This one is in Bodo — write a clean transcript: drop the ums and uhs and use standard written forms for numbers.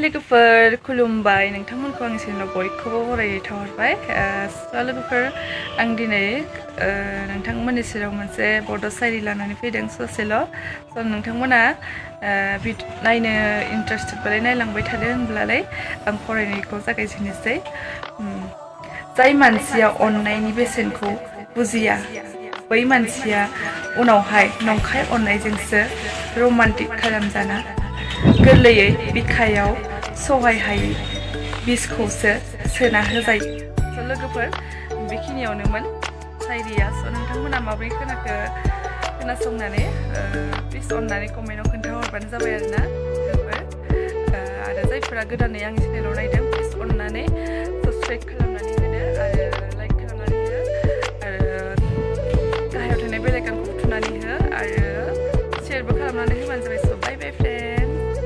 लोगोफोर खुलुमबाय नोंथांमोनखौ आं चेनेलाव बयखौबो बरायनाय थाहरबाय लोगोफोर आं दिनै नोंथांमोननि सेराव मोनसे बड' शायरी लानानै फैदों ससेल' नोंथांमोना नायनो इन्टारेस्टेड बालाय नायलांबाय थादो होनब्लालाय आं फरायनायखौ जागायजेननोसै जाय मानसिया अननायनि बेसेनखौ बुजिया बै मानसिया उनावहाय नंखाय अननायजोंसो रमान्टिक खालामजाना गोरलैयै बिखायाव सहाय हायै बिसखौसो सोना होजायो लोगोफोर बेखिनियावनोमोन शायरीया नोंथांमोना माबोरै खोनासंनानै प्लिज अननानै कमेन्टआव खोन्थाहरबानो जाबाय आरोना लोगोफोर आरो जायफोरा गोदानै आंनि चेनेलाव नायदों प्लिज अननानै साबस्क्राइब खालामनानै